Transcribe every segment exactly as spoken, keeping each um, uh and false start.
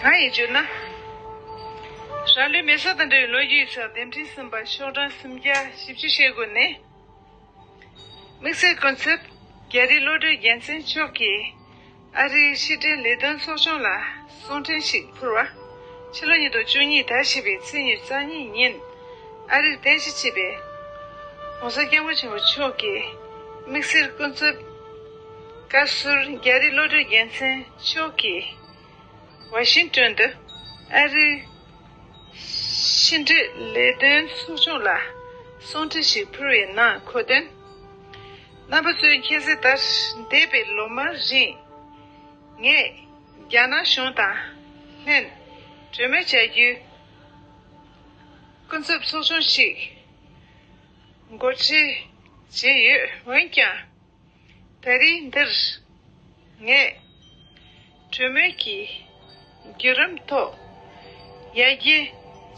གང་ཡིན་ཞུ་ན། རང་ལུས་མེ་སྲེག་དང་འབྲེལ་བའི་ལོ་རྒྱུས་ཡིག་ཚགས་འདེམས་ཁྲིམས་གསུམ་པ་ཤོག་གྲངས་སུམ་བརྒྱ་བཞི་བཅུ་ཞེ་དགུ་ནས། དམིགས་བསལ་སྐུ་ཚབ་རྒྱ་རི་བློ་གྲོས་རྒྱལ་མཚན་མཆོག་གིས་ཨ་རིའི་ཕྱི་འབྲེལ་ལས་དོན་ཚོགས་ཆུང་ལ་གསུང་འཕྲིན་ཞིག་ཕུལ་བ། ཕྱི་ལོ་ཉིས་སྟོང་བཅུ་གཉིས་ཟླ་བཞི་པའི་ཚེས་ཉི་ཤུ་རྩ་གཉིས་ཉིན་ཨ་རིར་རྟེན་གཞི་བྱས་པའི་༸གོང་ས་༸སྐྱབས་མགོན་ཆེན་པོ་མཆོག་གི་དམིགས་བསལ་སྐུ་ཚབ་བཀའ་ཟུར་རྒྱ་རི་བློ་གྲོས་རྒྱལ་མཚན་མཆོག་གིས། ཝ་ཤིང་ཏོན་དུ་ཨ་རིའི་ཕྱི་འབྲེལ་ལས་དོན་ཚོགས་ཆུང་ལ་གསུང་འཕྲིན་ཞིག་ཕུལ་བའི་ནང་འཁོད་དོན། རྣམ་པ་ཚོས་མཁྱེན་གསལ་ལྟར། འདས་པའི་ལོ་མང་རིང་ངས་རྒྱ་ནག་གཞུང་དང་ལྷན་གྲོས་མོལ་བྱ་རྒྱུའི་ཀུན་རྫོབ་ཚོགས་ཆུང་ཞིག་འགོ་ཁྲིད་བྱས་ཡོད། འོན་ཀྱང་། ད་རེས་འདིར་ངས་གྲོས་མོལ་གྱི་བརྒྱུད་རིམ་ཐོག་ཡར་རྒྱས་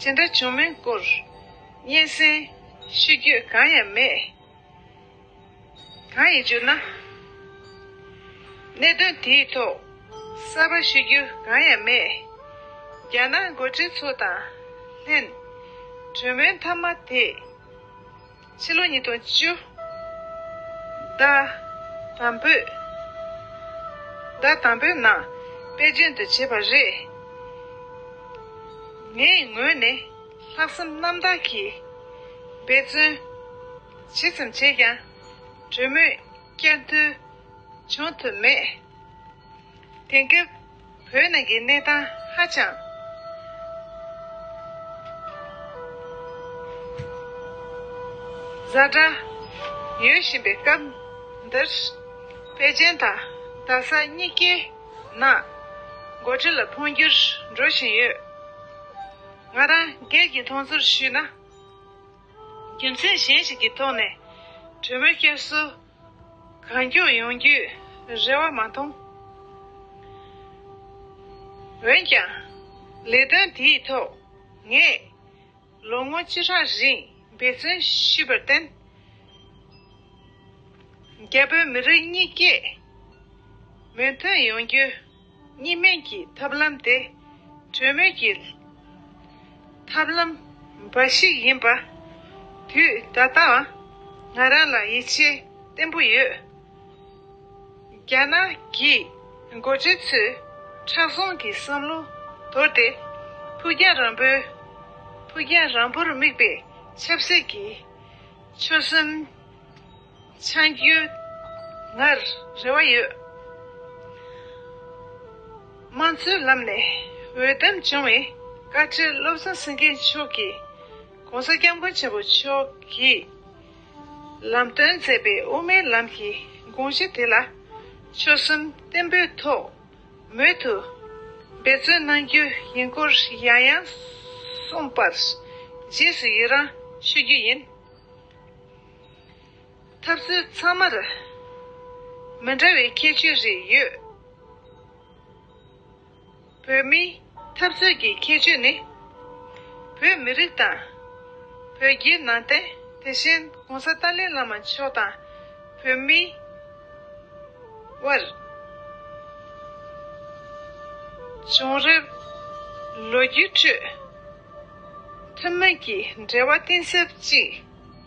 ཇི་འདྲ་བྱུང་མིན་སྐོར་སྙན་སེང་ཞུ་རྒྱུ་གང་ཡང་མེད། གང་ཡིན་ཞུ་ན། གནད་དོན་དེའི་ཐོག་གསར་པ་ཞུ་རྒྱུ་གང་ཡང་མེད། རྒྱ་ནག་འགོ་ཁྲིད་ཚོ་དང་ལྷན་གྲོས་མོལ་མཐའ་མ་དེ། ཕྱི་ལོ་ཉིས་སྟོང་བཅུ། ཟླ་དང་པོའི། ཟླ་དང་པོའི་ནང་པེ་ཅིན་དུ་བྱས་པ་རེད། ངའི་ངོས་ནས་ལྷག་བསམ་རྣམ་དག་གིས་འབད་བརྩོན་ཇི་ཙམ་བྱས་ཀྱང་གྲོས་མོལ་བསྐྱར་མཐུད་བྱུང་ཐུབ་མེད། དེང་སྐབས་བོད་ནང་གི་གནས་སྟངས་ཧ་ཅང་ཛ་དྲག་ཡོད་བཞིན་པའི་སྐབས་འདིར། པེ་ཅིན་དང་རྡ་ས་གཉིས་ཀའི་ནང་འགོ་ཁྲིད་ལ་འཕོ་འགྱུར་འགྲོ་བཞིན་ཡོད། ང་རང་སྒེར་གྱི་མཐོང་ཚུལ་ཞུས་ན། རྒྱུ་མཚན་གཞན་ཞིག་གི་ཐོག་ནས་གྲོས་མོལ་བསྐྱར་གསོ་གང་མགྱོགས་ཡོང་རྒྱུའི་རེ་བ་མ་མཐོང་། འོན་ཀྱང་། ལས་དོན་དེའི་ཐོག་ངས་ལོ་ངོ་བཅུ་ཕྲག་རིང་འབད་བརྩོན་ཞུས་པར་བརྟེན། རྒྱ་བོད་མི་རིགས་གཉིས་ཀས་མོས་མཐུན་ཡོང་རྒྱུ་གཉིས་སྨན་གྱི་ཐབས་ལམ་དེ་གྲོས་མོལ་གྱི་ཐབས་ལམ་འབའ་ཞིག་ཡིན་པ་དུས་ད་ལྟའང་ང་རང་ལ་ཡིད་ཆེས་བརྟན་པོ་ཡོད། རྒྱ་ནག་གི་འགོ་ཁྲིད་ཚོས་མཁྲེགས་བཟུང་གི་བསམ་བློ་དོར་ཏེ་ཕུགས་རྒྱང་རིང་པོའི་ཕུགས་རྒྱང་རིང་པོར་དམིགས་པའི་ཆབ་སྲིད་ཀྱི་ཆོད་སེམས་འཆང་རྒྱུ་ངར་རེ་བ་ཡོད། དམངས་གཙོའི་ལམ་ནས་འོས་འདེམས་བྱུང་བའི་བཀའ་ཁྲི་བློ་བཟང་སེང་གེ་མཆོག་གིས་༸གོང་ས་༸སྐྱབས་མགོན་ཆེན་པོ་མཆོག་གིས་ལམ་སྟོན་མཛད་པའི་དབུ་མའི་ལམ་གྱི་དགོངས་གཞི་དེ་ལ་ཆོད་སེམས་བརྟན་པོའི་ཐོག་མུ་མཐུད་འབད་བརྩོན་གནང་རྒྱུ་ཡིན་སྐོར་ཡང་ཡང་གསུངས་པར་རྗེས་སུ་ཡི་རང་ཞུ་རྒྱུ་ཡིན། འཐབ་རྩོད་ཚང་མར་མི་འདྲ་བའི་ཁྱད་ཆོས་རེ་ཡོད། བོད་མིའི་འཐབ་རྩོད་ཀྱི་ཁྱད་ཆོས་ནི། བོད་མི་རིགས་དང་། བོད་བརྒྱུད་ནང་བསྟན། དེ་བཞིན་༸གོང་ས་ཏཱ་ལའི་བླ་མ་མཆོག་དང་བོད་མིའི་དབར། བྱུང་རབས་ལོ་རྒྱུས་ཁྲོད་ཐུན་མོང་གི་འབྲེལ་བ་གཏིང་ཟབ་ཅིག་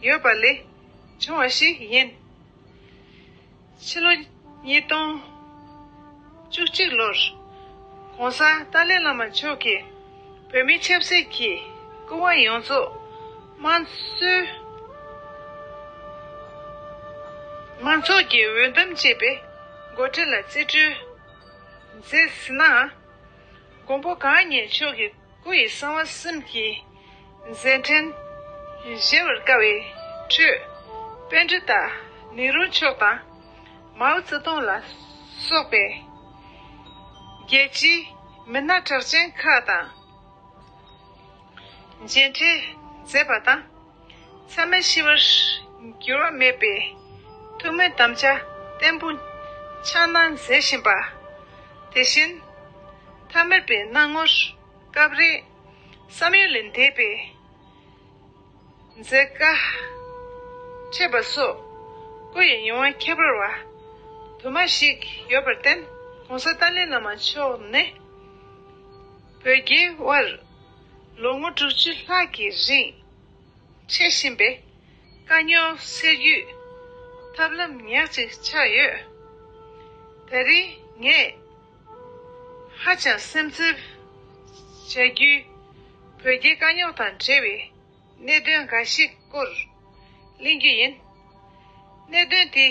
ཡོད་པ་ལས་བྱུང་བ་ཞིག་ཡིན། ཕྱི་ལོ་ཉིས་སྟོང་བཅུ་གཅིག་ལོར་༸གོང་ས་ཏཱ་ལའི་བླ་མ་མཆོག་གིས་བོད་མིའི་ཆབ་སྲིད་ཀྱི་སྐུ་དབང་ཡོངས་རྫོགས་དམངས་གཙོའི་མང་ཚོགས་ཀྱིས་འོས་འདེམས་བྱས་པའི་འགོ་ཁྲིད་ལ་རྩིས་སྤྲོད་མཛད་ཟིན་ནའང་། མགོན་པོ་གང་ཉིད་མཆོག་གི་སྐུ་ཡི་གསང་བ་གསུམ་གྱི་མཛད་འཕྲིན་གཞལ་བར་དཀའ་བའི་ཁྲོད། པཎྜི་ཏ་ནེ་རུ་མཆོག་དང་མའོ་ཙེ་ཏུང་ལ་སོགས་པའི་རྒྱལ་སྤྱིའི་མི་སྣ་གྲགས་ཅན་ཁག་དང་མཇལ་འཕྲད་མཛད་པ་དང་། མཚམས་མེད་ཞི་བར་འགྱུར་བ་མེད་པའི་ཐུགས་སྨོན་དམ་བཅའ་བརྟན་པོ་འཆང་གནང་མཛད་བཞིན་པ། དེ་བཞིན་ཐ་མལ་པའི་སྣང་ངོར་སྐབས་རེ་བསམ་ཡུལ་ལས་འདས་པའི་མཛད་དཀའ་འཕྲད་པ་སོགས་སྐུ་ཡི་མྱོང་བ་ཁྱད་པར་བ་དུ་མ་ཞིག་ཡོད་པར་བརྟེན། ༸གོང་ས་ཏཱ་ལའི་བླ་མ་མཆོག་ནི་ བོད་རྒྱའི་དབར་ལོ་ངོ་དྲུག་ཅུ་ལྷག་གི་རིང་འཕྲད་བཞིན་པའི་དཀའ་རྙོག་སེལ་རྒྱུའི་ཐབས་ལམ་ཉག་གཅིག་ཆགས་ཡོད། ད་རིང་ངས་ཧ་ཅང་སེམས་འཚབ་བྱ་རྒྱུའི་བོད་རྒྱའི་དཀའ་རྙོག་དང་འབྲེལ་བའི་གནད་དོན་འགའ་ཞིག་སྐོར་གླེང་རྒྱུ་ཡིན། གནད་དོན་དེ།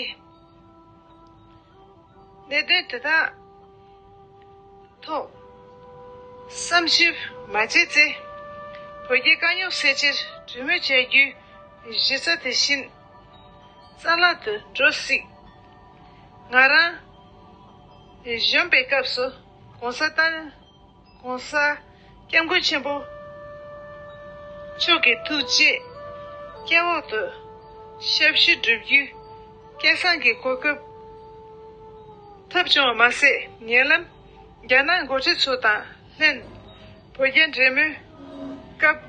གནད་དོན་དེ་དག་ཐོག་བསམ་ཞིབ་མ་བྱས་ཚེ། བོད་རྒྱའི་དཀའ་རྙོག་སེལ་ཕྱིར་གྲོས་མོལ་བྱ་རྒྱུའི་གཞི་རྩ་དེ་བཞིན་རྩ་བརླག་ཏུ་འགྲོ་སྲིད། ང་རང་གཞོན་པའི་སྐབས་སུ་༸གོང་ས་ཏཱ། ༸གོང་ས་༸སྐྱབས་མགོན་ཆེན་པོ་མཆོག་གི་ཐུགས་རྗེ་སྐྱེ་འོག་ཏུ་ཞབས་ཞུ་བསྒྲུབ་རྒྱུའི་སྐལ་བཟང་གི་གོ་སྐབས་ཐོབ་བྱུང་བ་མ་ཟད། ཉེ་ལམ་རྒྱ་ནག་འགོ་ཁྲིད་ཚོ་དང་ལྷན་བོད་རྒྱ་འབྲེལ་མོལ་སྐབས་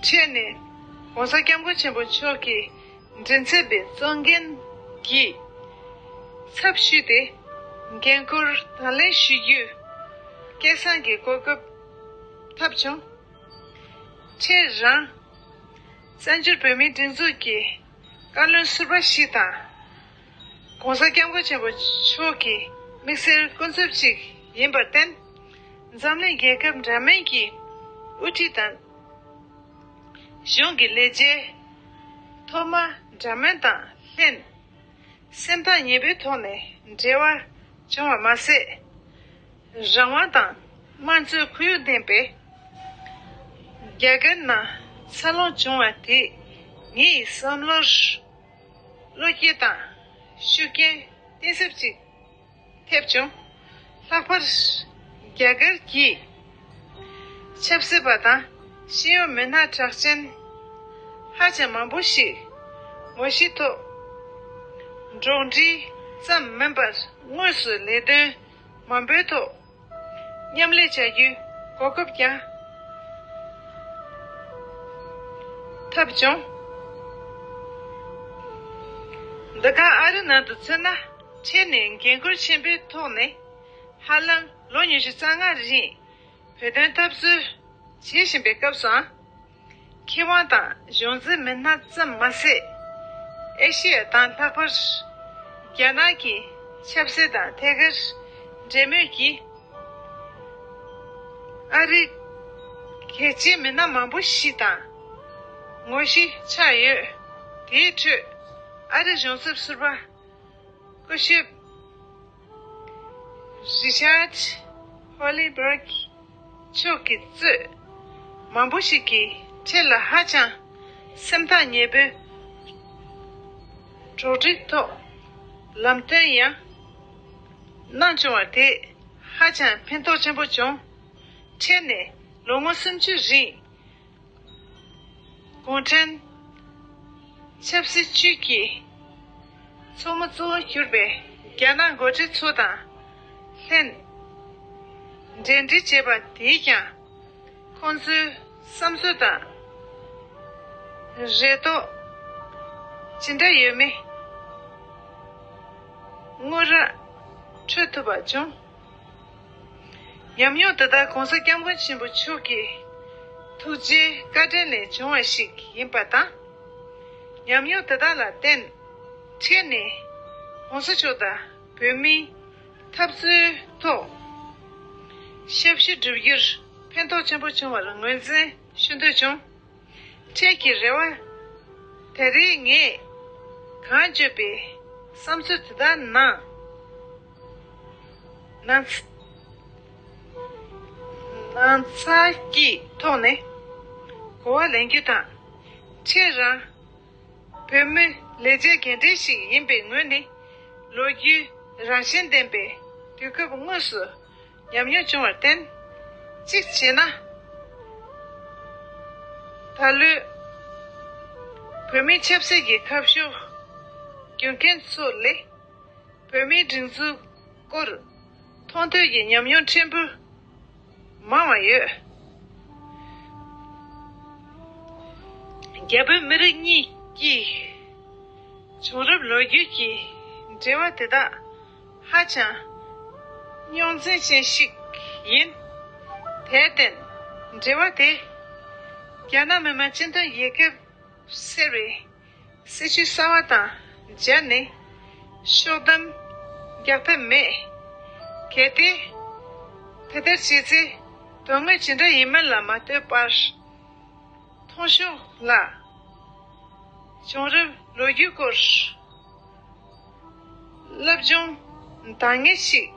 འཕྲད་ནས་༸གོང་ས་༸སྐྱབས་མགོན་ཆེན་པོ་མཆོག་གི་མགྲིན་ཚབ་པའི་གཙོ་འགན་གྱི་ཚབ་ཞུས་ཏེ་འགན་ཁུར་དང་ལེན་ཞུ་རྒྱུའི་སྐལ་བཟང་གི་གོ་སྐབས་ཐོབ་བྱུང་། ཁྱེད་རང་བཙན་བྱོལ་བོད་མིའི་སྒྲིག་འཛུགས་ཀྱི་བཀའ་བློན་ཟུར་པ་ཞིག་དང་༸གོང་ས་༸སྐྱབས་མགོན་ཆེན་པོ་མཆོག་གི་དམིགས་བསལ་སྐུ་ཚབ་ཅིག་ཡིན་པར་བརྟེན། འཛམ་གླིང་རྒྱལ་ཁབ་འདྲ་མིན་གྱི་དབུ་ཁྲིད་དང་གཞུང་གི་ལས་བྱེད་ཐོག་མ་འདྲ་མིན་དང་ལྷན། སེམས་ཐག་ཉེ་པོའི་ཐོག་ནས་འབྲེལ་བ་བྱུང་བ་མ་ཟད། རང་དབང་དང་དམངས་གཙོའི་ཁོར་ཡུག་ལྡན་པའི་རྒྱ་གར་ནང་འཚར་ལོངས་བྱུང་བ་དེས་ངའི་བསམ་བློར་བློ་སྐྱེད་དང་ཤུགས་རྐྱེན་གཏིང་ཟབ་ཅིག་ཐེབས་བྱུང་། ལྷག་པར་རྒྱ་གར་གྱི་ཆབ་སྲིད་པ་དང་ཤེས་ཡོན་མི་སྣ་གྲགས་ཅན་ཧ་ཅང་མང་པོ་ཞིག་ངོ་ཤེས་ཐོག་འགྲོགས་འདྲིས་ཙམ་མིན་པར་དངོས་སུ་ལས་དོན་མང་པོའི་ཐོག་མཉམ་ལས་བྱ་རྒྱུའི་གོ་སྐབས་ཀྱང་ཐོབ་བྱུང་། འདི་ག་ཨ་རི་ནང་དུ་མཚོན་ན། འཕྲད་ནས་འགན་ཁུར་ཆེན་པོའི་ཐོག་ནས་ཧ་ལམ་ལོ་ཉི་ཤུ་རྩ་ལྔ་རིང་བོད་དོན་འཐབ་རྩོད་བྱེད་བཞིན་པའི་སྐབས་སུའང་། མཁས་དབང་དང་གཞུང་འཛིན་མི་སྣ་ཙམ་མ་ཟད། ཨེ་ཤེ་ཡ་དང་ལྷག་པར་རྒྱ་ནག་གི་ཆབ་སྲིད་དང་ཐད་ཀར་འབྲེལ་མོལ་གྱིས། ཨ་རིའི་གལ་ཆེའི་མི་སྣ་མང་པོ་ཞིག་དང་ངོ་ཤེས་ཆགས་ཡོད། དེའི་ཁྲོད་ཨ་རིའི་གཞུང་ཚབ་ཟུར་པ་སྐུ་ཞབས་རི་ཆར་ཧོ་ལི་བྷར་མཆོག་གིས་གཙོས་མང་པོ་ཞིག་གིས་ཁྱེད་ལ་ཧ་ཅང་སེམས་ཐག་ཉེ་པོའི་གྲོགས་འདྲིས་ཐོག་ལམ་སྟོན་ཡང་གནང་བྱུང་བ་དེས་ཧ་ཅང་ཕན་ཐོགས་ཆེན་པོ་བྱུང་། འཕྲད་ནས་ལོ་ངོ་སུམ་ཅུ་རིང་གུང་ཁྲན་ཆབ་སྲིད་ཅུས་ཀྱི་ཚོགས་མི་གཙོ་བོར་གྱུར་པའི་རྒྱ་ནག་འགོ་ཁྲིད་ཚོ་དང་ལྷན་འབྲེལ་འདྲིས་བྱས་པ་དེས་ཀྱང་ཁོང་ཚོའི་བསམ་ཚུལ་དང་རེ་དོགས་ཇི་འདྲ་ཡོད་མེད་དངོས་ར་འཕྲོད་ཐུབ་པ་བྱུང་། ཉམས་མྱོང་དེ་དག་༸གོང་ས་༸སྐྱབས་མགོན་ཆེན་པོ་མཆོག་གི་ཐུགས་རྗེའི་བཀའ་དྲིན་ལས་བྱུང་བ་ཞིག་ཡིན་པ་དང་། ཉམས་མྱོང་དེ་དག་ལ་བརྟེན། འཕྲད་ནས་༸གོང་ས་མཆོག་དང་བོད་མིའི་འཐབ་རྩོད་ཐོག་ཞབས་ཞུ་བསྒྲུབ་རྒྱུར་ཕན་ཐོགས་ཆེན་པོ་བྱུང་བར་ངོས་འཛིན་ཞུ་འདོད་བྱུང་། ཁྱེད་ཀྱི་རེ་བ། ད་རེས་ངས་གང་བརྗོད་པའི་བསམ་ཚུལ་དེ་དག་ནང་། ནང་ཚ། ནང་ཚ་གི་ཐོག་ནས་གོ་བ་ལེན་རྒྱུ་དང་། ཁྱེད་རང་བོད་མི་ལས་བྱེད་རྒན་གྲས་ཤིག་ཡིན་པའི་ངོས་ནས་ལོ་རྒྱུས་རང་བཞིན་ལྡན་པའི་དུས་སྐབས་དངོས་སུ་ཉམས་མྱོང་བྱུང་བར་བརྟེན། གཅིག་བྱས་ན། ད་ལོའི་བོད་མིའི་ཆབ་སྲིད་ཀྱི་ཁ་ཕྱོགས་བསྒྱུར་མཁན་ཚོ་ལས་བོད་མིའི་སྒྲིག་འཛུགས་སྐོར་མཐོང་ཐོས་ཀྱི་ཉམས་མྱོང་ཕྲན་བུ་མང་བ་ཡོད། རྒྱ་བོད་མི་རིགས་གཉིས་ཀྱི་བྱུང་རབས་ལོ་རྒྱུས་ཀྱི་འབྲེལ་བ་དེ་དག་ཧ་ཅང་རྙོག་འཛིང་ཅན་ཞིག་ཡིན། དེར་བརྟེན། འབྲེལ་བ་དེ་རྒྱ་ནག་མི་དམངས་སྤྱི་མཐུན་རྒྱལ་ཁབ་ཟེར་བའི་སྲིད་ཇུས་གསར་བ་དང་སྦྱར་ནས། ཤོག་སྡོམ་རྒྱག་ཐབས་མེད། གལ་ཏེ་དེ་ལྟར་བྱས་ཚེ། དོན་དངོས་ཇི་འདྲ་ཡིན་མིན་ལ་མ་ལྟོས་པར། མཐོང་ཤོག་ལ། བྱུང་རབས་ལོ་རྒྱུས་སྐོར་སློབ་སྦྱོང་འདང་ངེས་ཤིག་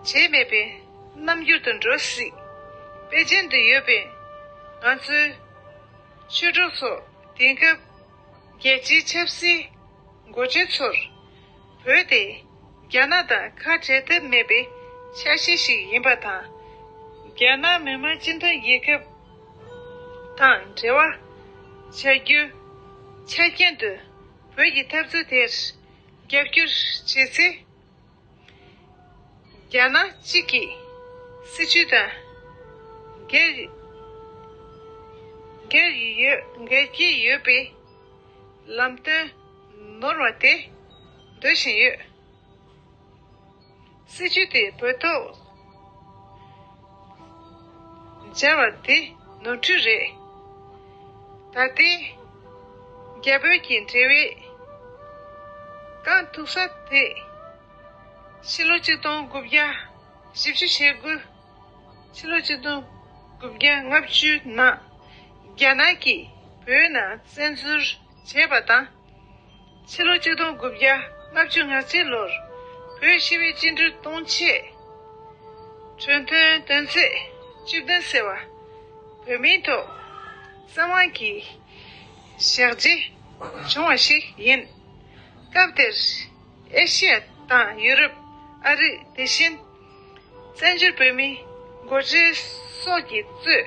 བྱས་མེད་པའི་རྣམ་འགྱུར་དུ་འགྲོ་སྲིད། པེ་ཅིན་དུ་ཡོད་པའི་ང་ཚོའི་ཆོས་གྲོགས་ཚོ། དེང་སྐབས་རྒྱལ་སྤྱིའི་ཆབ་སྲིད་འགོ་ཁྲིད་ཚོར། བོད་དེ་རྒྱ་ནག་དང་ཁ་བྲལ་ཐབས་མེད་པའི་ཆ་ཤས་ཤིག་ཡིན་པ་དང་། རྒྱ་ནག་མི་དམངས་སྤྱི་མཐུན་རྒྱལ་ཁབ་དང་འབྲེལ་བ་བྱ་རྒྱུའི་ཆ་རྐྱེན་དུ་བོད་ཀྱི་འཐབ་རྩོད་དེར་རྒྱབ་སྐྱོར་བྱེད་ཚེ། རྒྱ་ནག་གཅིག་གི་སྲིད་ཇུས་དང་འགལ་འགལ་ཡོད་འགལ་གྱི་ཡོད་པའི་ལམ་སྟོན་ནོར་བ་དེ་འདོད་བཞིན་ཡོད། སྲིད་ཇུས་དེ་བོད་ཐོག་སྦྱར་བ་དེ་ནོར་འཁྲུལ་རེད། ད་ལྟའི་རྒྱ་བོད་ཀྱི་འབྲེལ་བའི་རྐང་ཐུག་ས་དེ། ཕྱི་ལོ་ཆིག་སྟོང་དགུ་བརྒྱ་བཞི་བཅུ་ཞེ་དགུ། ཕྱི་ལོ་ཆིག་སྟོང་དགུ་བརྒྱ་ལྔ་བཅུ་ནང་རྒྱ་ནག་གིས་བོད་ནང་བཙན་འཛུལ་བྱས་པ་དང་། ཕྱི་ལོ་ཆིག་སྟོང་དགུ་བརྒྱ་ལྔ་བཅུ་ང་གཅིག་ལོར་བོད་ཞི་བའི་བཅིངས་འགྲོལ་གཏོང་ཆེད། གྲོས་མཐུན་དོན་ཚན་བཅུ་བདུན་ཟེར་བ་བོད་མིའི་ཐོག་བཙན་དབང་གིས་བཞག་རྗེས་བྱུང་བ་ཞིག་ཡིན། སྐབས་དེར་ཨེ་ཤི་ཡ་དང་ཡུ་རོབ། ཨ་རི། དེ་བཞིན་བཙན་བྱོལ་བོད་མིའི་འགོ་ཁྲིད་སོགས་ཀྱིས་གཙོས་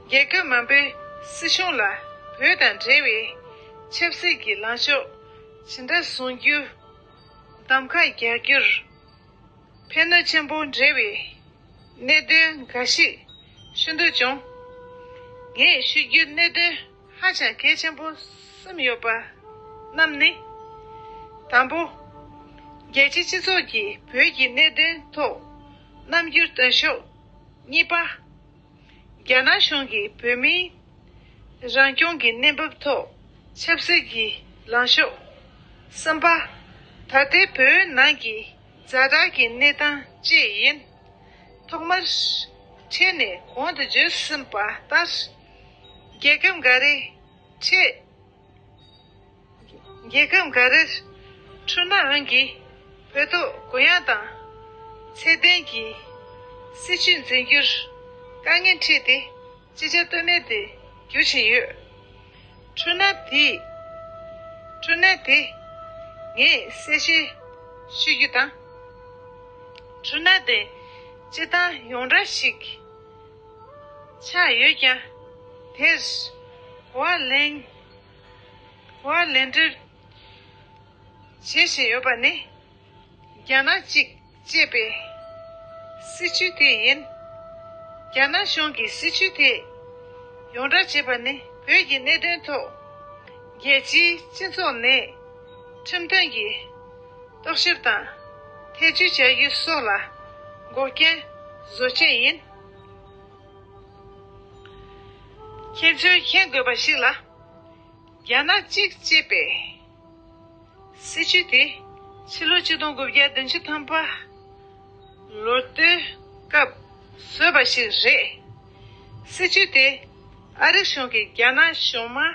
རྒྱལ་ཁབ་མང་པོའི་སྲིད་གཞུང་ལ་བོད་དང་འབྲེལ་བའི་ཆབ་སྲིད་ཀྱི་ལངས་ཕྱོགས་ཇི་འདྲ་བཟུང་རྒྱུ་གདམ་ཁ་རྒྱག་རྒྱུར་ཕན་ནུས་ཆེན་པོ་འབྲེལ་བའི་གནད་དོན་འགའ་ཞིག་ཞུ་འདོད་བྱུང་། ངས་ཞུ་རྒྱུའི་གནད་དོན་ཧ་ཅང་གལ་ཆེན་པོ་གསུམ་ཡོད་པ་རྣམས་ནི། དང་པོ། རྒྱལ་སྤྱིའི་སྤྱི་ཚོགས་ཀྱིས་བོད་ཀྱི་གནད་དོན་ཐོག་རྣམ་འགྱུར་སྟོན་ཕྱོགས། གཉིས་པ། རྒྱ་ནག་གཞུང་གིས་བོད་མིའི་རང་སྐྱོང་གི་གནས་བབ་ཐོག་ཆབ་སྲིད་ཀྱི་ལངས་ཕྱོགས། གསུམ་པ། ད་ལྟའི་བོད་ནང་གི་ཛ་དྲག་གི་གནས་སྟངས་བཅས་ཡིན། ཐོག་མར་འཕྲལ་ནས་གོང་དུ་བརྗོད་ཟིན་པ་ལྟར། རྒྱལ་ཁབ་འགའ་རེའི་ཁྲལ། རྒྱལ་ཁབ་འགའ་རེར་འཕྲུལ་སྣང་གིས་བོད་ཐོག་གུ་ཡངས་དང་ཚད་ལྡན་གྱི་སྲིད་ཇུས་འཛིན་རྒྱུར་དཀའ་ངལ་འཕྲད་དེ། ཅི་བྱ་གཏོལ་མེད་དུ་འགྱུར་བཞིན་ཡོད། འཕྲུལ་སྣང་དེས། འཕྲུལ་སྣང་དེ་ངས་གསལ་བཤད་ཞུ་རྒྱུ་དང་། འཕྲུལ་སྣང་དེ་སྤྱིར་བཏང་ཡོངས་གྲགས་ཤིག་ཆགས་ཡོད་ཀྱང་། དེར་གོ་བ་ལེན། གོ་བ་ལེན་གྲབས་བྱེད་བཞིན་ཡོད་པ་ནི། རྒྱ་ནག་གཅིག་ཅེས་པའི་སྲིད་ཇུས་དེ་ཡིན། རྒྱ་ནག་གཞུང་གིས་སྲིད་ཇུས་དེ་ཡོངས་བསྒྲགས་བྱས་པ་ནི། བོད་ཀྱི་གནད་དོན་ཐོག་རྒྱལ་སྤྱིའི་སྤྱི་ཚོགས་ནས་ཁྲིམས་མཐུན་གྱི་རྟོག་ཞིབ་དང་ཐེ་བྱུས་བྱ་རྒྱུ་སོགས་ལ་འགོག་རྐྱེན་བཟོ་ཆེད་ཡིན། ཁྱེད་ཚོས་མཁྱེན་དགོས་པ་ཞིག་ལ། རྒྱ་ནག་གཅིག་ཅེས་པའི་སྲིད་ཇུས་དེ་ཕྱི་ལོ་ཆིག་སྟོང་དགུ་བརྒྱ་བདུན་ཅུ་ཐམ་པ་ལོ་སྟོད་སྐབས་བཟོས་པ་ཞིག་རེད། སྲིད་ཇུས་དེ་ཨ་རིའི་གཞུང་གིས་རྒྱ་ནག་གཞུང་མང་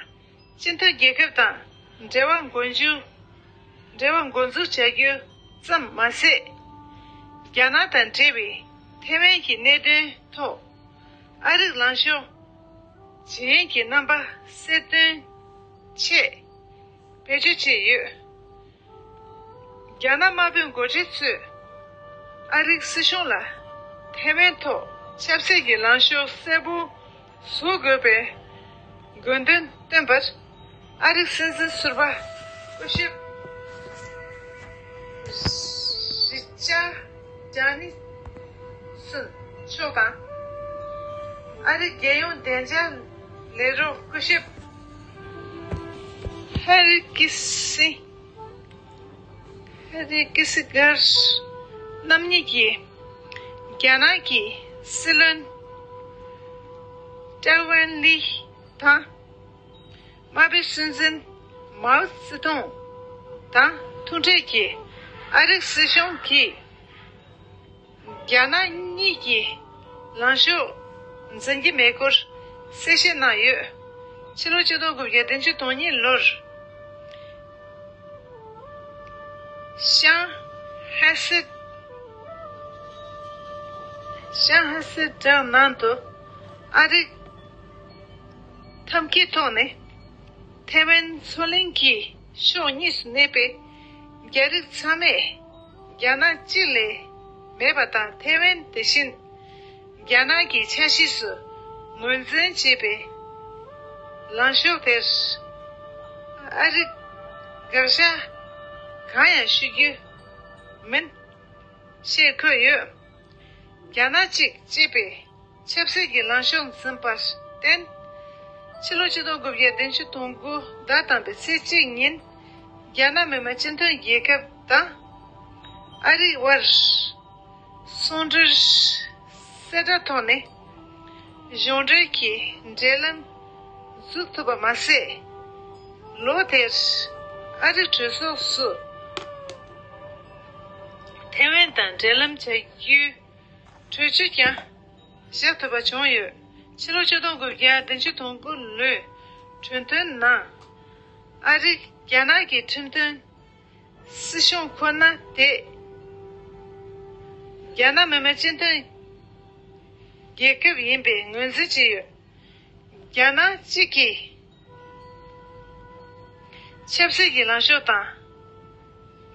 སྤྱི་མཐུན་རྒྱལ་ཁབ་དང་འབྲེལ་བ་འགོ་འཛུགས། འབྲེལ་བ་འགོ་འཛུགས་བྱ་རྒྱུ་ཙམ་མ་ཟད། རྒྱ་ནག་དང་འབྲེལ་བའི་ཐའེ་ཝན་གྱི་གནད་དོན་ཐོག་ཨ་རིའི་ལངས་ཕྱོགས་ཇེ་ཡངས་ཀྱི་རྣམ་པ་གསལ་སྟོན་ཆེད་བེད་སྤྱོད་བྱས་ཡོད། རྒྱ་ནག་དམར་པོའི་འགོ་ཁྲིད་ཚོས་ཨ་རིའི་སྲིད་གཞུང་ལ་ཐའེ་ཝན་ཐོག་ཆབ་སྲིད་ཀྱི་ལངས་ཕྱོགས་གསལ་པོ་བཟོ་དགོས་པའི་དགོས་འདུན་བཏོན་པར། ཨ་རིའི་སྲིད་འཛིན་ཟུར་པ་སྐུ་ཞབས་རི་ཅར་ཇོན་སན་མཆོག་དང་། ཨ་རིའི་རྒྱལ་ཡོངས་བདེ་འཇགས་ལས་རོགས་སྐུ་ཞབས་ཧེ་རི་ཀི་སི། ཧེ་རི་ཀི་སི་གྷར་རྣམ་གཉིས་ཀྱིས་རྒྱ་ནག་གི་སྲིད་བློན་ ཀྲའུ་ཝེན་ལི་དང་། དམར་པོའི་སྲིད་འཛིན་མའོ་ཙེ་ཏུང་དང་ཐུག་འཕྲད་ཀྱིས། ཨ་རིའི་སྲིད་གཞུང་གིས་རྒྱ་ནག་གཉིས་ཀྱི་ལངས་ཕྱོགས་འཛིན་གྱི་མེད་སྐོར་གསལ་བཤད་གནང་ཡོད། ཕྱི་ལོ་ཆིག་སྟོང་དགུ་བརྒྱ་བདུན་ཅུ་དོན་གཉིས་ལོར། ཤང་ཧེ་སི། ཤང་ཧེ་སི་ཀྲང་ནང་དུ་ཨ་རིའི་ཐབས་མཁས་ཐོག་ནས་ཐའེ་ཝན་མཚོ་གླིང་གི་ཕྱོགས་གཉིས་སུ་གནས་པའི་རྒྱ་རིགས་ཚང་མས་རྒྱ་ནག་གཅིག་ལས་མེད་པ་དང་། ཐའེ་ཝན་དེ་བཞིན་རྒྱ་ནག་གི་ཆ་ཤས་སུ་ངོས་འཛིན་བྱེད་པའི་ལངས་ཕྱོགས་དེར་ཨ་རིས་དགག་བྱ་གང་ཡང་ཞུ་རྒྱུ་མིན་ཞེས་འཁོད་ཡོད། རྒྱ་ནག་གཅིག་ཅེས་པའི་ཆབ་སྲིད་ཀྱི་ལངས་ཕྱོགས་འཛིན་པར་བརྟེན། ཕྱི་ལོ་ཆིག་སྟོང་དགུ་བརྒྱ་བདུན་ཅུ་དོན་དགུ་ཟླ་དང་པོའི་ཚེས་གཅིག་ཉིན། རྒྱ་ནག་མི་དམངས་སྤྱི་མཐུན་རྒྱལ་ཁབ་དང་ཨ་རིའི་དབར་ཟུང་འབྲེལ་གསལ་བསྒྲགས་ཐོག་ནས་གཞུང་འབྲེལ་གྱི་འབྲེལ་ལམ་འཛུགས་ཐུབ་པ་མ་ཟད། ལོ་དེར་ཨ་རིའི་གྲོས་ཚོགས་སུ་ཐའེ་ཝན་དང་འབྲེལ་ལམ་བྱ་རྒྱུའི་གྲོས་ཆོད་ཀྱང་བཞག་ཐུབ་པ་བྱུང་ཡོད། ཕྱི་ལོ་ཆིག་སྟོང་དགུ་བརྒྱ་བདུན་ཅུ་དོན་དགུ་ལོའི་གྲོས་མཐུན་ནང་། ཨ་རི་རྒྱ་ནག་གི་ཁྲིམས་མཐུན་སྲིད་གཞུང་ཁོ་ན་དེ་རྒྱ་ནག་མི་དམངས་སྤྱི་མཐུན་རྒྱལ་ཁབ་ཡིན་པའི་ངོས་འཛིན་བྱས་ཡོད། རྒྱ་ནག་གཅིག་གི་ཆབ་སྲིད་ཀྱི་ལངས་ཕྱོགས་དང་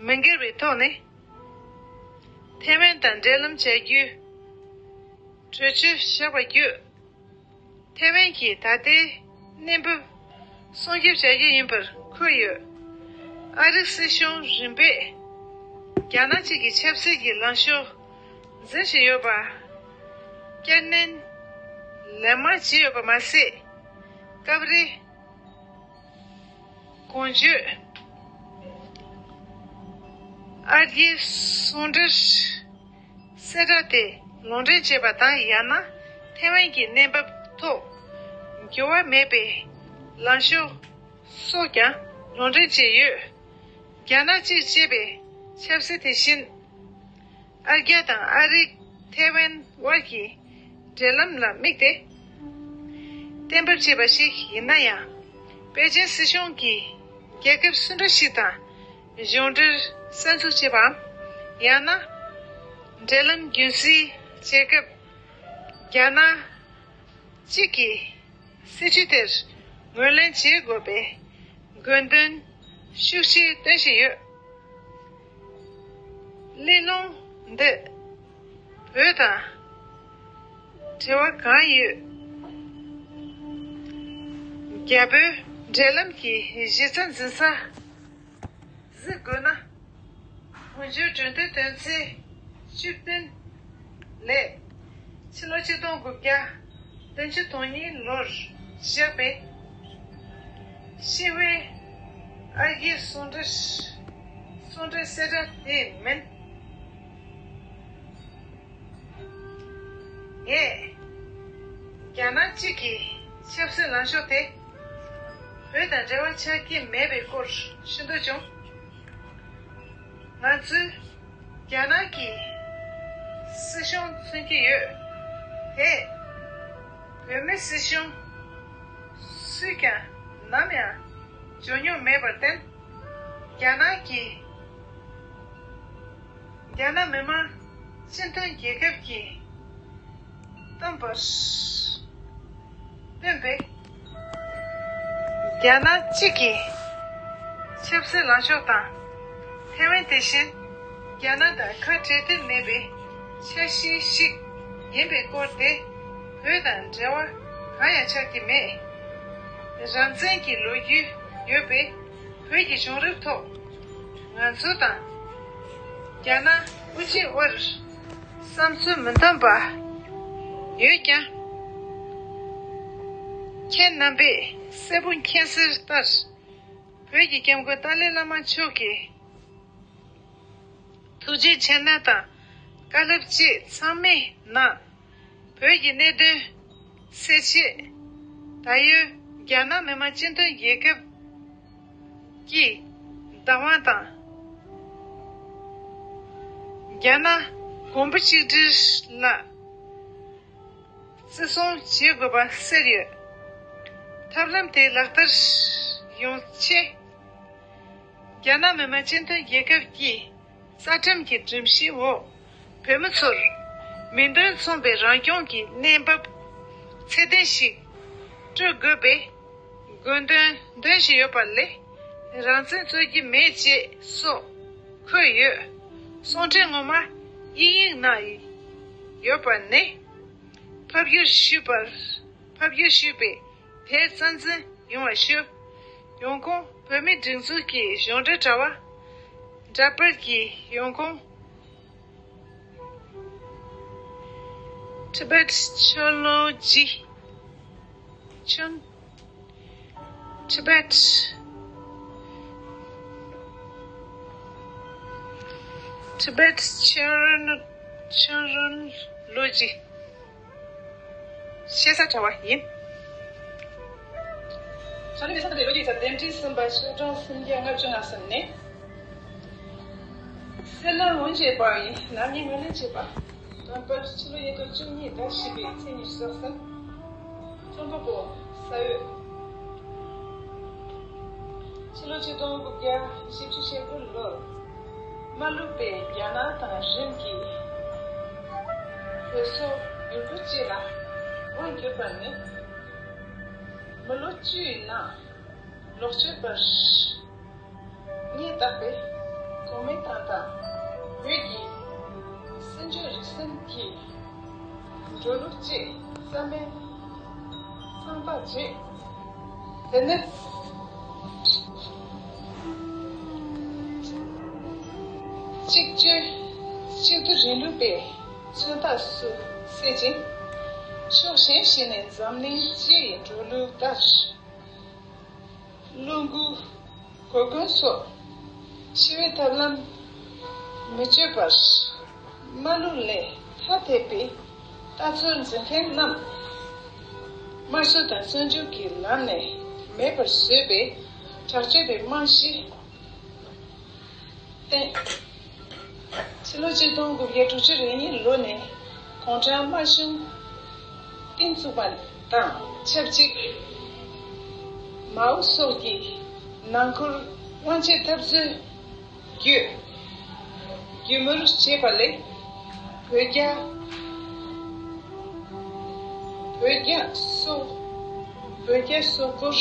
མི་འགལ་བའི་ཐོག་ནས་ཐའེ་ཝན་དང་འབྲེལ་ལམ་བྱ་རྒྱུའི་གྲོས་ཆོད་བཞག་པ་བརྒྱུད། ཐའེ་ཝན་གྱི་ད་ལྟའི་གནས་བབ་སྲུང་སྐྱོབ་བྱ་རྒྱུ་ཡིན་པར་འཁོད་ཡོད། ཨ་རིའི་སྲིད་གཞུང་རིམ་པས་རྒྱ་ནག་གཅིག་གི་ཆབ་སྲིད་ཀྱི་ལངས་ཕྱོགས་འཛིན་བཞིན་ཡོད་པ་བསྐྱར་ནན་ལན་མང་བྱས་ཡོད་པ་མ་ཟད། སྐབས་རེ་གོང་བརྗོད་ཨ་རིའི་ཟུང་འབྲེལ་གསལ་བསྒྲགས་དེ་ལུང་འདྲེན་བྱས་པ་དང་། ཡང་ན་ཐའེ་ཝན་གྱི་གནས་བབ་ཐོག་འགྱུར་བ་མེད་པའི་ལངས་ཕྱོགས་སོགས་ཀྱང་ལུང་འདྲེན་བྱས་ཡོད། རྒྱ་ནག་གཅིག་ཅེས་པའི་ཆབ་སྲིད་དེ་བཞིན། ཨ་རྒྱ་དང་ཨ་རི། ཐའེ་ཝན་དབར་གྱི་འབྲེལ་ལམ་ལ་དམིགས་ཏེ་གཏན་འབེབས་བྱས་པ་ཞིག་ཡིན་ན་ཡང་། པེ་ཅིན་སྲིད་གཞུང་གིས་རྒྱལ་ཁབ་སུ་འདྲ་ཞིག་དང་གཞུང་འབྲེལ་གསར་འཛུགས་བྱེད་པའམ། ཡང་ན་འབྲེལ་ལམ་རྒྱུན་སྲིང་བྱེད་སྐབས་རྒྱ་ནག་གཅིག་གི་སྲིད་བྱུས་དེར་ངོས་ལེན་བྱེད་དགོས་པའི་དགོས་འདུན་ཤུགས་ཆེ་བཏོན་བཞིན་ཡོད། གླེང་སློང་འདི་བོད་དང་འབྲེལ་བ་གང་ཡོད། རྒྱ་བོད་འབྲེལ་ལམ་གྱི་གཞི་རྩ་འཛིན་ས་གཟིགས་དགོས་ན། གོང་བརྗོད་གྲོས་མཐུན་དོན་ཚན་བཅུ་བདུན་ལས། ཕྱི་ལོ་ཆིག་སྟོང་དགུ་བརྒྱ་བདུན་ཅུ་དོན་གཉིས་ལོར་བཞག་པའི་ཕྱི་དབུས་ཨ་རྒྱའི་ཟུང་འབྲེལ་ཟུང་འབྲེལ་གསལ་བསྒྲགས་དེ་མིན། ངས་རྒྱ་ནག་གཅིག་གི་ཆབ་སྲིད་ལངས་ཕྱོགས་དེ་བོད་དང་འབྲེལ་བ་ཆགས་ཀྱི་མེད་པའི་སྐོར་ཤེས་འདོད་བྱུང་། ང་ཚོས་རྒྱ་ནག་གི་སྲིད་གཞུང་མཚོན་གྱི་ཡོད་དེ། བོད་མིའི་སྲིད་གཞུང་སུས་ཀྱང་ནམ་ཡང་འཇོན་མྱོང་མེད་པར་བརྟེན། རྒྱ་ནག་གིས་རྒྱ་ནག་མི་དམངས་སྤྱི་མཐུན་རྒྱལ་ཁབ་ཀྱིས་བཏོན་པར་བསྟུན་པའི་རྒྱ་ནག་གཅིག་གི་ཆབ་སྲིད་ལངས་ཕྱོགས་དང་། ཐའེ་ཝན་དེ་བཞིན་རྒྱ་ནག་དང་ཁ་བྲལ་འདོད་མེད་པའི་ཆ་ཤས་ཤིག་ཡིན་པའི་སྐོར་དེ། བོད་དང་འབྲེལ་བ་གང་ཡང་ཆགས་ཀྱི་མེད། རང་བཙན་གྱི་ལོ་རྒྱུས་ཡོད་པའི་བོད་ཀྱི་བྱུང་རབས་ཐོག་ང་ཚོ་དང་རྒྱ་ནག་དབུ་ཆེ་དབར་བསམ་ཚུལ་མི་མཐུན་པ་ཡོད་ཀྱང་། ཁྱེད་རྣམ་པས་གསལ་པོ་མཁྱེན་གསལ་ལྟར། བོད་ཀྱི་སྐྱབས་མགོན་ཏཱ་ལའི་བླ་མ་མཆོག་གི་ཐུགས་རྗེ་མཆན་དང་བཀའ་སློབ་བཅས་ཚང་མའི་ནང་། བོད་ཀྱི་གནད་དོན་སེལ་ཆེད་ ད་ཡོད་རྒྱ་ནག་མི་དམངས་སྤྱི་མཐུན་རྒྱལ་ཁབ་ཀྱི་བདག་དབང་དང་། རྒྱ་ནག་གོང་བུ་གཅིག་སྒྲིལ་ལ་བརྩི་སྲུང་བྱེད་དགོས་པ་གསལ་ཡོད། ཐབས་ལམ་དེ་ལག་བསྟར་ཡོང་ཆེད། རྒྱ་ནག་མི་དམངས་སྤྱི་མཐུན་རྒྱལ་ཁབ་ཀྱི་རྩ་ཁྲིམས་ཀྱི་སྒྲོམ་གཞིའི་འོག་བོད་མི་ཚོར་མིང་དོན་མཚུངས་པའི་རང་སྐྱོང་གི་གནས་བབ་ཚད་ལྡན་ཞིག་སྤྲོད་དགོས་པའི་དགོས་འདུན་འདོན་བཞིན་ཡོད་པ་ལས། རང་བཙན་རྩོད་ཀྱི་མེད་ཅེས་སོགས་འཁོད་ཡོད། གསུང་འཕྲིན་ངོ་མ་དབྱིན་ཡིག་ནང་ཡོད་པ་ནས་ཕབ་སྒྱུར་ཞུས་པར་ཕབ་སྒྱུར་ཞུས་པས་དེབ་རྩ་འཛིན་ཡོང་བ་ཞུ། ཡོང་ཁུངས། བོད་མིའི་སྒྲིག་འཛུགས་ཀྱི་གཞུང་འབྲེལ་དྲ་བ། འདྲ་པར་གྱི་ཡོང་ཁུངས། Tibet Theology Chun Tibet Tibet Chun Chunrunlogy ཞེས་བྱ་བ་ཡིན། ཆ་ལུགས་ས་ཏ་ལོ་རྒྱུས་ཀྱི་གདན་ཁྲི་གསུམ་པ་ཆོས་སྒྲོན་སུམ་བརྒྱ་ལྔ་བཅུ་ང་གསུམ་ནས། སྲིད་བློན་འོ་བརྒྱལ་བ་ཡི་ནག་ཉེས་ངོས་ལེན་བྱས་པ། དམ་པར་ཕྱི་ལོ་ཉིས་སྟོང་བཅུ་གཉིས་ཟླ་བཞི་པའི་ཚེས་ཉི་ཤུ་རྩ་གསུམ། རྩོམ་པ་པོ་ས་འོད། ཕྱི་ལོ་ཆིག་སྟོང་དགུ་བརྒྱ་བཞི་བཅུ་ཞེ་དགུ་ལོར་མ་ལུག་པའི་རྒྱ་ནག་དང་རིམ་གྱིས་བོད་སོག་ཡུ་གུར་བཅས་ལ་དབང་བསྒྱུར་བ་ནས་མི་ལོ་བཅུའི་ནང་ལོག་སྤྱོད་པར་སྙད་བཏགས་པའི་གོང་མའི་ཐང་དང་བོད་ཀྱི་སྲིད་བྱུས་རིག་གསུམ་གྱི་འགྲོ་ལུགས་བཅས་རྩ་མེད་གསང་བཏགས་བྱས། དེ་ནས་གཅིག་གཅོད་གཅིག་སྡུད་རིང་ལུགས་པའི་མཚོན་རྟགས་སུ་གསལ་ཅིང་། ཕྱོགས་གཞན་ཞིག་ནས་འཛམ་གླིང་སྤྱི་ཡི་འགྲོ་ལུགས་ལྟར། བློ་འགུག་གོ་སྐོན་སོགས་ཞི་བའི་ཐབས་ལམ་མི་སྤྱོད་པར། མ་ལུག་ལས་ཐ་དད་པའི་ལྟ་ཚུལ་འཛིན་མཁན་རྣམས་དམར་གསོད་དང་བཙོན་འཇུག་གི་ལམ་ནས་མེད་པར་བཟོས་པའི་དྲག་སྤྱོད་པའི་རྨང་གཞི་བརྟན། ཕྱི་ལོ་ཆིག་སྟོང་དགུ་བརྒྱ་དྲུག་ཅུ་རེ་གཉིས་ལོ་ནས་གུང་ཁྲན་དམར་གཞུང་རྟིང་བཙུགས་པ་དང་ཆབས་ཅིག་མའོ་སོགས་ཀྱི་ནང་ཁུལ་དབང་ཆའི་འཐབ་རྩོད་བརྒྱུད་རྒྱུ་མུར་བྱས་པ་ལས་བོད་རྒྱ་བོད་རྒྱ་སོག་བོད་རྒྱ་སོག་པོར་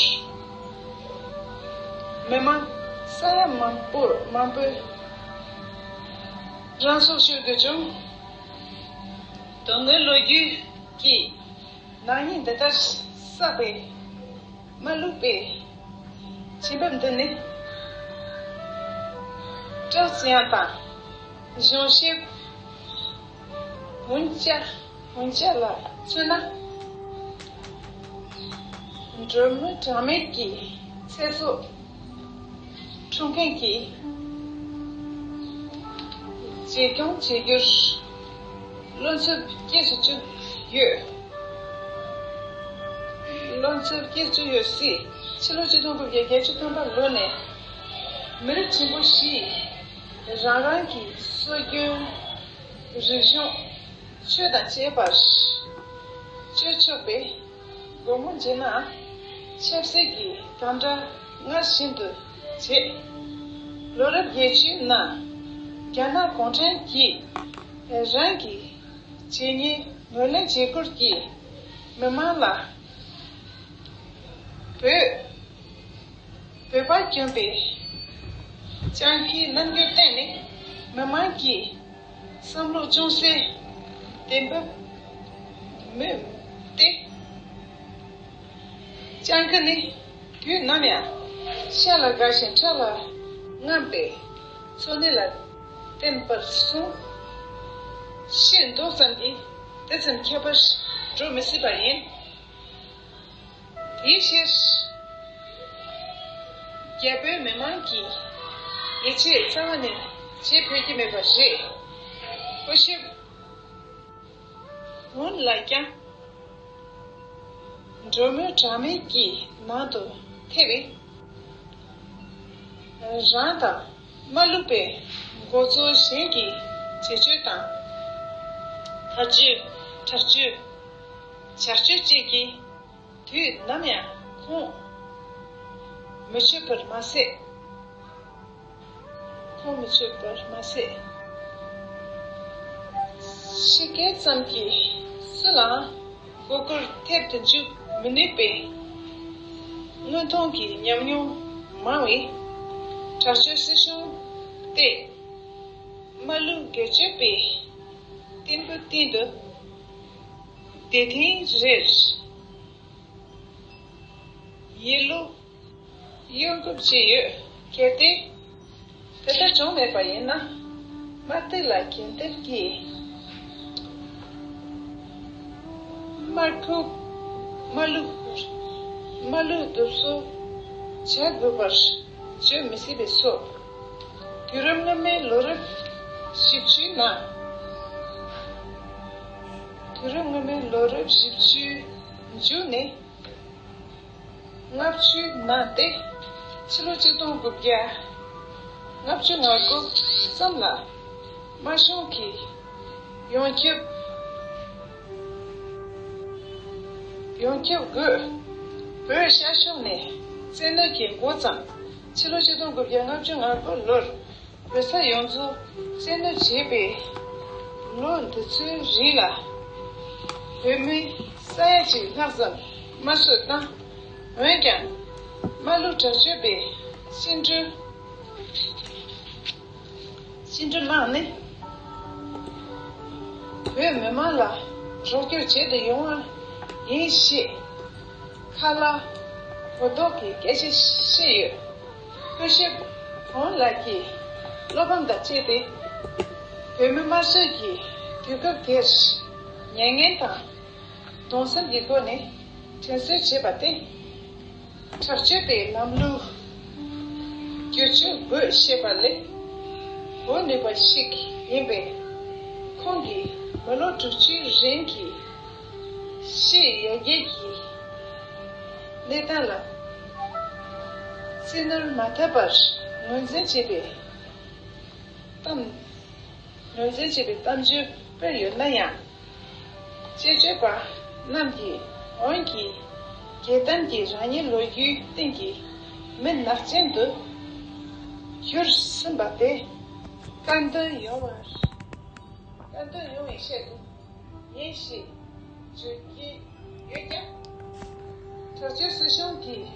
མི་མང་ས་ཡ་མང་པོ་མང་པོས་རང་སྲོག་གཅོད་དུ་བྱུང་། དོན་དངོས་ལོ་རྒྱུས་ཀྱི་ནག་ཉེས་འདི་ལྟར་བསགས་པའི་མ་ལུག་པའི་བྱེད་འབབ་འདི་ནི། སྐྲག་ཅན་དང་གཞུང་ཞབས་འུན་ཅག་འུན་ཅག་ལ་མཚོན་ན། འགྲོ་མི་གྲངས་མེད་ཀྱི་ཚེ་སྲོག་འཁྲུངས་མཁན་གྱི་རྗེས་སྐྱོང་བྱེད་རྒྱུར་བློ་འཚབ་སྐྱེས་སུ་བཅུག་ཡོད། བློ་འཚབ་སྐྱེས་བཅུག་ཡོད་སྲིད། ཕྱི་ལོ་ཆིག་སྟོང་དགུ་བརྒྱ་བརྒྱད་ཅུ་ཐམ་པ་ལོ་ནས་མི་རིགས་ཆེན་པོ་བཞིས་རང་རང་གི་སྲོལ་རྒྱུན་རིག་གཞུང་ཆོས་དང་བཅས་པར་སྤྱོད་ཆོག་པའི་སྒོ་མོ་འབྱེད་ནས་ཆབ་སྲིད་ཀྱི་དམ་དྲག་སྔར་བཞིན་དུ་བྱེད། ལོ་རབས་བརྒྱད་ཅུའི་ནང་རྒྱ་ནག་གུང་ཁྲན་གྱིས་རང་གི་བྱས་ཉེས་ངོས་ལེན་བྱེད་སྐོར་གྱིས་མི་མང་ལ་བོད་བོད་པར་བསྐྱོན་པའི་སྤྱང་ཀིའི་རྣམ་འགྱུར་བསྟན་ནས་མི་མང་གི་བསམ་བློ་ཅུང་ཟད་བདེན་པ་མོད་དེ། སྤྱང་ཀི་ནི་དུས་ནམ་ཡང་ཤ་ལ་དགའ་ཞིང་ཁྲག་ལ་རྔམ་པའི་འཚོ་གནས་ལ་བརྟེན་པར་སོང་། ཤི་མདོག་ཙམ་གྱིས་དེ་ཙམ་ཁྱད་པར་འགྲོ་མི་སྲིད་པ་ཡིན། དེའི་ཕྱིར། རྒྱ་བོད་མི་མང་གིས་ཡིད་ཆེས་རྩ་བ་ནས་བྱེད་ཕོད་ཀྱི་མེད་པ་རེད། སྐུ་ཞབས་ཝུན་ལ་ཀྱང་ འགྲོ་མོས་གྲངས་མེད་ཀྱི་ནང་དུ་ཐེ་བའི་རང་དང་མ་ལུས་པའི་འགོ་གཙོ་གཞན་གྱི་བྱེད་སྤྱོད་དང་། དར་སྤྱོད། དྲག་སྤྱོད། བྱ་སྤྱོད་བཅས་ཀྱིས་དུས་ནམ་ཡང་ཁོང་མི་ཆོད་པར་མ་ཟད། ཁོང་མི་ཆོད་པར་མ་ཟད། ཕྱི་རྒྱལ་ཙམ་གྱིས་སུ་ལའང་མགོ་སྐོར་ཐེབས་དུ་འཇུག་མི་ནུས་པའི་དངོས་མཐོང་གི་ཉམས་མྱོང་མང་བས། དྲག་སྤྱོད་སྲིད་གཞུང་སྟེ་མ་ལུས་སྒེར་གཅོད་པའི་གཏིང་བུ་སྟེང་དུ་དེ་ཐེངས་རེར་ཡིད་བློ་གཡོ་འགུལ་བྱས་ཡོད། གལ་ཏེ་དེ་ལྟར་བྱུང་མེད་པ་ཡིན་ན། དམར་ཐིག་ལ་གྱེན་ཐེབས་ཀྱིས་དམར་ཁུག་མ་ལུས་མ་ལུས་སྡུག་སོ་བྱ་དགོས་པར་བརྗོད་མི་སྲིད་པས་སོ། དུས་རབས་སྔ་མའི་ལོ་རབས་བཞི་བཅུའི་ནང་། དུས་རབས་སྔ་མའི་ལོ་རབས་བཞི་བཅུའི་མཇུག་ནས་ལྔ་བཅུའི་ནང་སྟེ། ཕྱི་ལོ་ཆིག་སྟོང་དགུ་བརྒྱ་ལྔ་བཅུ་ང་དགུ་ཙམ་ལ་དམར་གཞུང་གིས་ཡོངས་ཁྱབ་ཡོངས་ཁྱབ་སྒོས་བོད་ཤར་ཕྱོགས་ནས་བཙན་གནོན་གྱི་འགོ་བརྩམས། ཕྱི་ལོ་ཆིག་སྟོང་དགུ་བརྒྱ་ལྔ་བཅུ་ང་དགུ་ལོར་བོད་ས་ཡོངས་རྫོགས་བཙན་གནོན་བྱས་པའི་ལོ་འདི་ཚོའི་རིང་ལ། བོད་མི་ས་ཡ་གཅིག་ལྷག་ཙམ་དམར་གསོད་བཏང་། འོན་ཀྱང་། མ་ལུས་དྲག་སྤྱོད་པའི་བཅིངས་འགྲོལ། བཅིངས་འགྲོལ་དམག་ནི་བོད་མི་མང་ལ་རོགས་སྐྱོར་བྱེད་དུ་ཡོང་བ་ཡིན་ཞེས་ཁ་ལག་གོ་ལྡོག་གི་སྐད་ཆ་བཤད་ཡོད། སྐུ་ཞབས་ཧོན་ལགས་ཀྱིས་བློ་ཕམ་དང་བཅས་ཏེ། བོད་མི་དམར་གསོད་ཀྱི་དུས་སྐབས་དེར་མྱ་ངན་དང་གདུང་སེམས་ཀྱི་སྒོ་ནས་དྲན་གསོ་བྱས་པ་སྟེ། དྲག་སྤྱོད་པའི་ལམ་ལུགས་བསྒྱུར་བཅོས་དགོས་ཞེས་པ་ལས་འོས་ནུས་པ་ཞིག་ཡིན་པས། ཁོང་གིས་མི་ལོ་དྲུག་ཅུའི་རིང་གི་ཤེས་ཡོན་གྱི་གནས་སྟངས་ལ་བཙན་གནོན་མ་ཐེབས་པར་ངོས་འཛིན་བྱས་པའི་གཏམ། ངོས་འཛིན་བྱས་པའི་གཏམ་བརྗོད་སྤེལ་ཡོད་ན་ཡང་། དཔྱད་བརྗོད་པ་རྣམས་ཀྱིས་འོན་ཀྱང་། རྒྱལ་གཏམ་གྱི་རང་ཉིད་ལོ་རྒྱུས་སྟེང་གི་མི་ནག་ཅན་དུ་གྱུར་ཟིན་པ་དེ་བཀག་འདོན་ཡོང་བར། བཀག་འདོན་ཡོང་བའི་ཆེད་དུ་ཡིན་ཞེས་བརྗོད་ཀྱི་ཡོད་ཀྱང་། དྲག་སྤྱོད་སྲིད་གཞུང་གིས་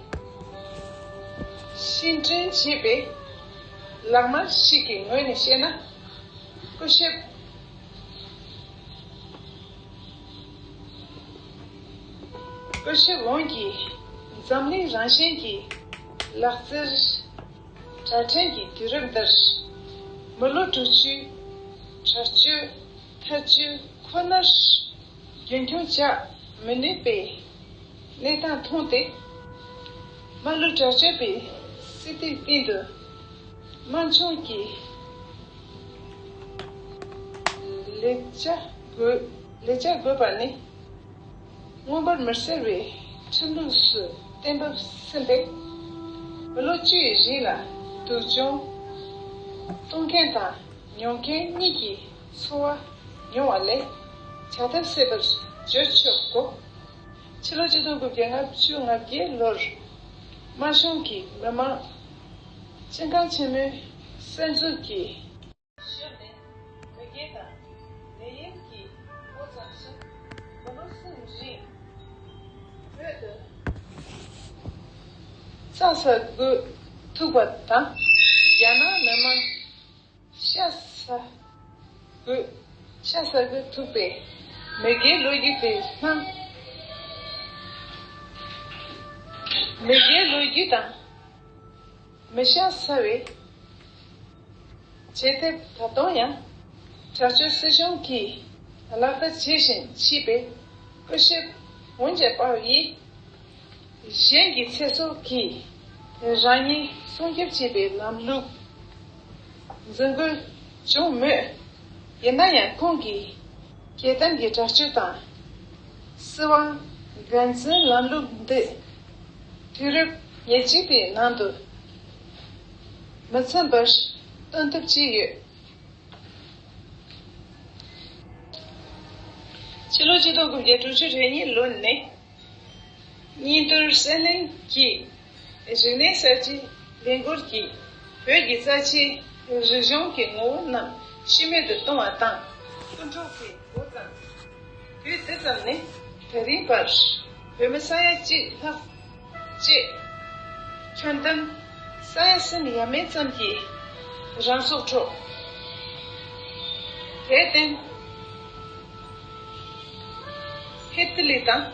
སྤྱི་འདྲེན་བྱས་པའི་ལག་དམར་ཞིག་གི་ངོས་ནས་བཤད་ན། སྐུ་ཞབས། སྐུ་ཞབས་ཝང་གིས་འཛམ་གླིང་རང་བཞིན་གྱི་ལག་རྩལ་གྲགས་ཅན་གྱི་དུས་རབས་འདིར། མི་ལོ་དྲུག་ཅུའི་དྲག་སྤྱོད་ཐབས་ཇུས་ཁོ་ནར་རྒྱུན་འཁྱོངས་བྱ་མི་ནུས་པའི་གནས་སྟངས་མཐོང་སྟེ། མ་ལུས་དྲག་སྤྱོད་པའི་སྲིད་དེའི་སྟེང་དུ་དམར་མཆོང་གི་ལེགས་ཆ་དགོས། ལེགས་ཆ་དགོས་པ་ནི། མངོན་པར་མི་གསལ་བའི་ཁྲིམས་ལུགས་སུ་གཏན་ཕབ་ཟིན་པས། མི་ལོ་བཅུའི་རིང་ལ་སྡུག་སྦྱོང་གཏོང་མཁན་དང་མྱོང་མཁན་གཉིས་ཀྱི་འཚོ་བ་མྱོང་བ་ལས་བྱ་ཐབས་སད་པར་བརྗོད་ཆོག་གོ། ཕྱི་ལོ་ཆིག་སྟོང་དགུ་བརྒྱ་ལྔ་བཅུ་ང་བརྒྱད་ལོར་དམར་གཞུང་གིས་མི་དམངས་སྤྱི་ཁང་ཆེན་མོའི་གསར་འཛུགས་ཀྱི་ཞོར་ནས་མི་སྒེར་དང་ལས་གཡས་ཀྱི་འགོ་བརྩམས་ཤིང་། མི་ལོ་གསུམ་རིང་བོད་དུ་རྩྭ་ཟ་དགོས་ཐུག་པ་དང་། རྒྱ་ནག་མི་དམངས་ཤ་ཟ་དགོས། ཤ་ཟ་དགོས་ཐུག་པའི་མི་སྒེར་ལོ་རྒྱུས་དེ་སྣང་། མི་སྒེར་ལོ་རྒྱུས་དང་། མི་ཤ་ཟ་བའི་བྱེད་ཐབས་ད་དུང་ཡང་དྲག་སྤྱོད་སྲིད་གཞུང་གིས་ལག་བསྟར་བྱེད་བཞིན་མཆིས་པས། སྐུ་ཞབས་ཝུན་ཅན་པའོ་ཡིས་གཞན་གྱི་ཚེ་སྲོག་གིས་རང་ཉིད་སྲུང་སྐྱོབ་བྱེད་པའི་ལམ་ལུགས་འཛིན་དགོས་བྱུང་མོད། ཡིན་ན་ཡང་ཁོང་གིས་རྒྱལ་དམངས་ཀྱི་དྲག་སྤྱོད་དང་། སྲིད་དབང་ དགོན་འཛིན་ལམ་ལུགས་འདི་དུས་རབས་ཉེར་གཅིག་པའི་ནང་དུ་མི་ཚང་བར་སྟོན་ཐབས་བྱས་ཡོད། ཕྱི་ལོ་ཆིག་སྟོང་དགུ་བརྒྱ་དྲུག་ཅུ་རེ་གཉིས་ལོ་ནས་གཉེན་སྟོན་སྲིད་གླེང་གིས་རིག་གནས་གསར་བརྗེའི་ལས་འགུལ་གྱིས་བོད་ཀྱི་རྩ་ཆེའི་རིག་གཞུང་གི་ངོ་བོ་རྣམས་ཤི་རྨས་དུ་གཏོང་བ་དང་། སྐུ་འཁྲུག་གི་འགོ་བརྩམས། དུས་འདི་ཙམ་ནས་ད་རིང་བར་བོད་མི་ས་ཡ་གཅིག་ལྷག་བཅས་ཁྱོན་བསྡོམས་ས་ཡ་གསུམ་ཡས་མས་ཙམ་གྱིས་རང་སྲོག་འཕྲོག། དེར་བརྟེན་ཧི་ཏི་ལི་དང་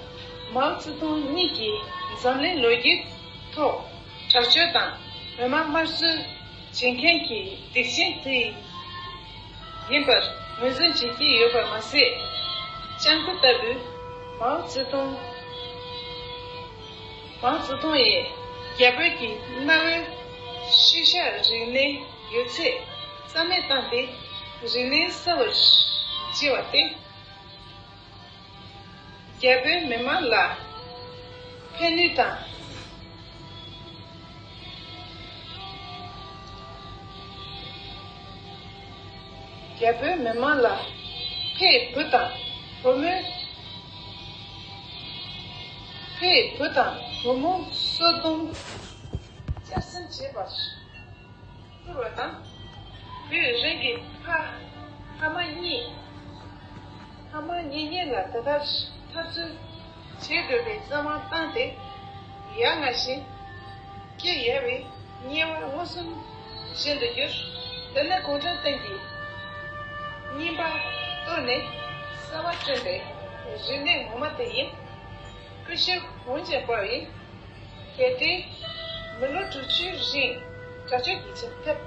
མའོ་ཙེ་ཏུང་གཉིས་ཀྱིས་འཛམ་གླིང་ལོ་རྒྱུས་ཐོག་དྲག་སྤྱོད་དང་མི་དམངས་དམར་གསོད་བྱེད་མཁན་གྱི་སྡིག་ཅན་དེ་ཡིན་པར་ངོས་འཛིན་བྱེད་ཀྱི་ཡོད་པར་མ་ཟད། སྤྱང་ཀི་ལྟ་བུའི་མའོ་ཙེ་ཏུང་མའོ་ཙེ་ཏུང་ཡིས་རྒྱ་བོད་ཀྱི་གནའ་བོའི་ཤུལ་བཞག་རིག་གནས་ཡོད་ཚད་རྩ་མེད་བཏང་སྟེ་རིག་གནས་གསར་བར་བརྗེ་བ་སྟེ། རྒྱ་བོད་མི་དམངས་ལ་ཕན་ནུས་དང་། རྒྱ་བོད་མི་དམངས་ལ་ཕས་བུ་དང་བུ་མོའི་ཕས་བུ་དང་བུ་མོ་སོ་སྡོམ་བསྐྱར་ཟིན་བྱས་པར་བསྐུལ་བ་དང་། བོད་རང་གི་ཕ་ཕ་མ་གཉིས་ཕ་མ་གཉིས་གཉིས་ལ་དེ་ལྟར་འཐབ་རྩོད་བྱེད་དགོས་པའི་བཙན་དབང་བཏང་སྟེ། ཡ་ང་བཞིན་སྐྱེ་ཡ་བའི་དམྱལ་བ་མངོན་སུམ་བཞིན་དུ་གྱུར། དེ་ནི་གུང་ཁྲན་ཏང་གིས་རྙིང་པ་གཏོར་ནས་གསར་བ་བསྐྲུན་པའི་རིག་གནས་ངོ་མ་དེ་ཡིན། སྐུ་ཞབས་ཝུན་ཅན་པའོ་ཡིས་གལ་ཏེ་མི་ལོ་དྲུག་ཅུའི་རིང་དྲག་སྤྱོད་ཀྱི་བྱེད་ཐབས་